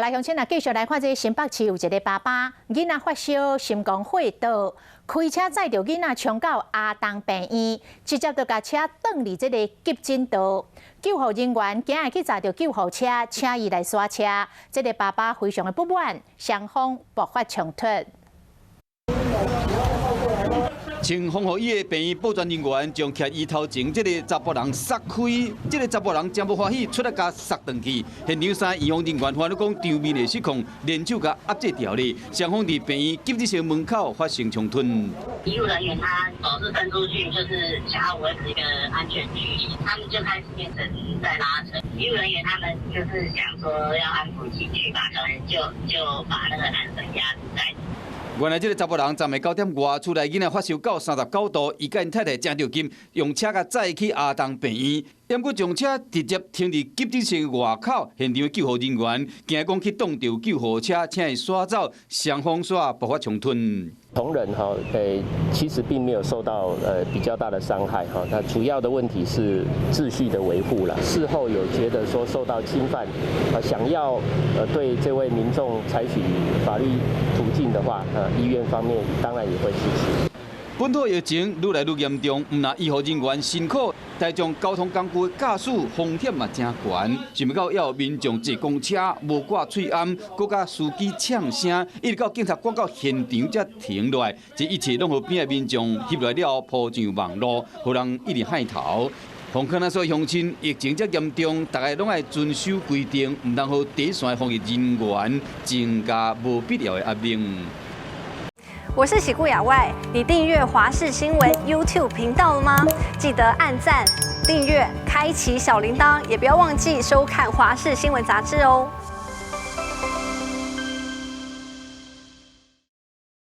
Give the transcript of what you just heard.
來，鄉親啊，繼續來看這個新北市有一个爸爸，囡仔發燒，心肝火桌，開車載著囡仔衝到阿東病院，直接就共車擋佇這个急診道，救護人員驚會去軋著救護車，請伊來煞車。這个爸爸非常的不滿，雙方爆發衝突。穿防護衣的病院保全人員將徛伊頭前這个查埔人捒開，這个查埔人真無歡喜，出來共捒轉去。現場三醫護人員發覺講場面會失控，連手共壓制牢咧。雙方佇病院急診室門口發生衝突。醫護人員他手是伸出去，就是想要維持一個安全距離，他們就開始變成在拉扯。醫護人員他們就是想說要安撫情緒吧，可能就把那個男生壓制在。原來這个查埔人昨暝9點外，厝內囡仔發燒到39度，伊佮𪜶太太誠著急，用車共載去阿東病院，毋過將車直接停佇急診室外口，現場救護人員驚講去擋著救護車，請伊煞走，雙方煞爆發衝突。同仁哈，其實並沒有受到比較大的傷害哈，那主要的問題是秩序的維護啦。事後有覺得說受到侵犯，想要對這位民眾採取法律途徑的話，醫院方面當然也會支持。本土疫情愈來愈嚴重，毋但醫護人員辛苦，大眾交通工具駕駛風險嘛誠懸。想欲到猶有民眾坐公車無掛喙罨，閣共司機嗆聲，一直到警察趕到現場才停落來。這一切攏予邊仔民眾翕落來了後，鋪上網路，予人一直害頭。奉勸咱所有鄉親，疫情遮嚴重，逐家攏愛遵守規定，毋通予第一線防疫人員增加無必要的壓力。我是喜顧雅外，你訂閱華視新聞 YouTube 頻道了嗎？記得按讚、訂閱、開啟小鈴鐺，也不要忘記收看華視新聞雜誌哦。